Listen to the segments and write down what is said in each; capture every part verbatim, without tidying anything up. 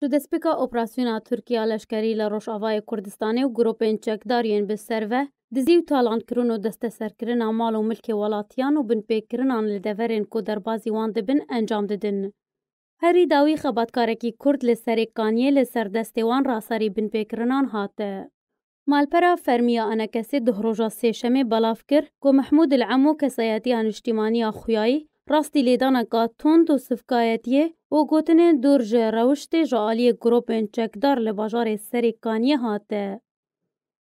Ji destpêka operasyona Tirkiya leşkerî li Rojavayê Kurdistanê û grûpên çekdar yên bi ser ve dizî û talankirin û desteserkirina mal û milkê welatiyan û binpêkirinan li deverên ku derbazî wan dibin encam didin. Herî dawî xebatkarekî Kurd li Serê Kaniyê li ser destê wan raserî binpêkirinan hate. Malpera fermî ya ENKSê duh roja sêşemê belav kir ku Mehmûd El Emo kesayetiya niştîmaniya xuyayî rastî lêdaneka tund û sivkayetiyê û gotinên dûr ji rewiştê ji aliyê grûpên çekdar li bajarê Serê Kaniyê hate.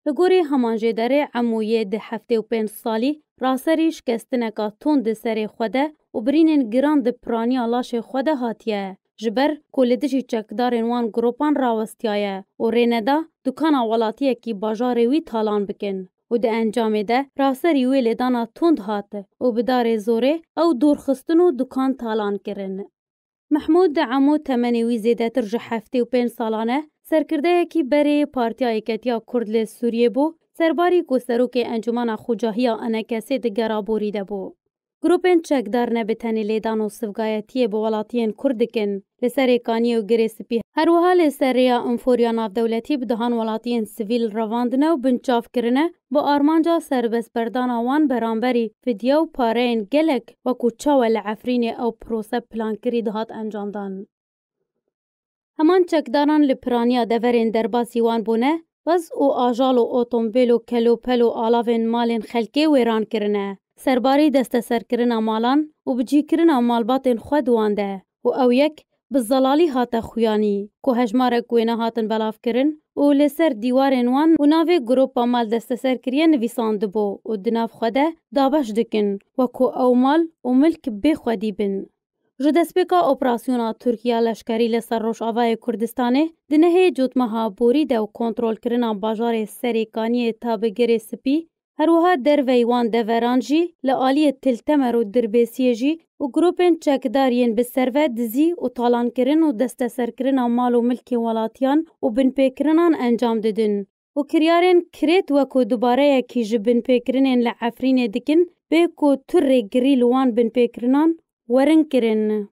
Li gorî heman jêderê Emo yê di heftê û pênc salî raserî şikestineka tund di serê xwe de û birînên giran di piraniya laşê xwe de hatiye, ji ber ku li dijî çekdarên wan grûpan rawestiyaye û rê neda dukana welatiyekî bajarê wî talan bikin û di encamê de raserî wê lêdana tund hat û bi darê zorê ew dûrxistin û dukan talan kirin. Mehmûd Emo temenê wî zêdetir ji heftê û pênc salan e, serkirdeyekî berê Partiya Yeketiya Kurd li Sûriyê bû, serbarî ku serokê Encûmena Xucahiya ENKSê di gera borî de bû. Grûpên çekdar ne bi tenê lêdan û sivgayetiyê bi welatiyên Kurd dikin, li Serê Kaniyê û Girê Spî, her wiha li ser rêya Înforiya Navdewletî bi dehan welatiyên sivîl revandine û binçav kirine, bi armanca serbestberdana wan beramberî fidye û pareyên gelek, wekû çawa li Efrînê ew prose plankirî dihat encamdan. Heman çekdaran li piraniya deverên derbasî wan bûne, gaz û ajal û otomobîl û kelopel û alavên malên xelkê wêran kirine. Serbarî desteserkirina malan û bicîkirina malbatên xwe di wan de û ew yek bi zelalî hate xuyanî, ku hejmarek wêne hatin belavkirin û li ser dîwarên wan û navê grûpa mal desteserkiriye nivîsandibû û di nav xwe de dabeş dikin, wekû ew mal û milk bê xwedî bin. Ji destpêka operasyona Tirkiya leşkerî li ser Rojavayê Kurdistanê di nehê cotmeha borî de û kontrolkirina bajarê Serê Kaniyê ta bi Girê Spî, her wiha derveyî wan deveran jî li aliyê Til Temer û Dirbêsiyê jî û grûpên çekdar yên bi ser ve dizî û talankirin û desteserkirina mal û milkên welatiyan û binpêkirinan encam didin û kiryarên kirêt wekû dubareyekî ji binpêkirinên li Efrînê dikin, bê ku tu rêgirî li wan binpêkirinan werin kirin.